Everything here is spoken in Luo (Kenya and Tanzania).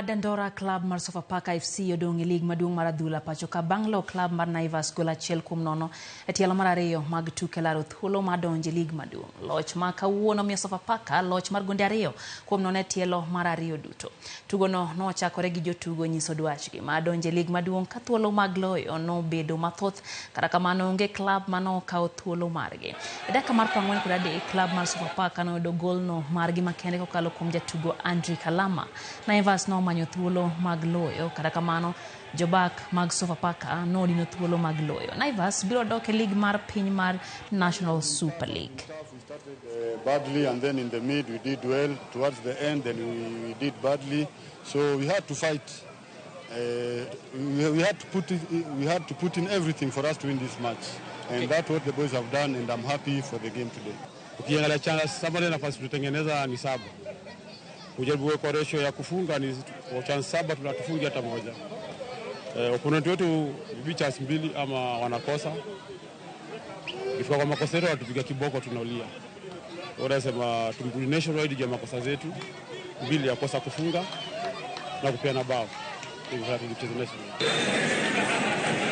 Dandora Club mar Sofapaka FC odong' e lig maduong' mar adhula pacho ka bang' loyo klab mar Naivas gol 1-0 e tielo mar ariyo mag tuke laro thuolo mar donjo e lig maduong'. Loch ma kawuono miyo Sofapaka loch mar gonde 2-0 e tielo mar ariyo duto. Tugono nochakore gi jotugo nyiso dwachgi mar donjo e lig maduong' ka thuolo mag loyo nobedo mathoth, kata kamano onge klab manokawo thuolo margi. E dakika mar 43, klab mar Sofapaka noyudo golno margi makende kokalo kuom jatugo Andrew Kalama. Naivas nomanyo thuolo mag loyo, kata kamano jobak mag Sofapaka nodino thuolo mag loyo. Naivas biro dok e lig mar piny mar National Super League. We started badly, and then in the mid we did well. Towards the end, then we did badly. So we had to fight. We had to put in everything for us to win this match, and that's what the boys have done. And I'm happy for the game today. Ukiangalia chance saba ile nafasi tutengeneza ni saba. Kujaribu kwa ratio ya kufunga ni kwa chance saba tunatufunga hata moja. Opponent wetu bibi chance mbili ama wanakosa. Ifika kwa makosa yetu watupiga kiboko tunaulia. Unasema tumrudi national ya makosa zetu mbili ya kosa kufunga na kupeana bao. Hivyo tulicheza national.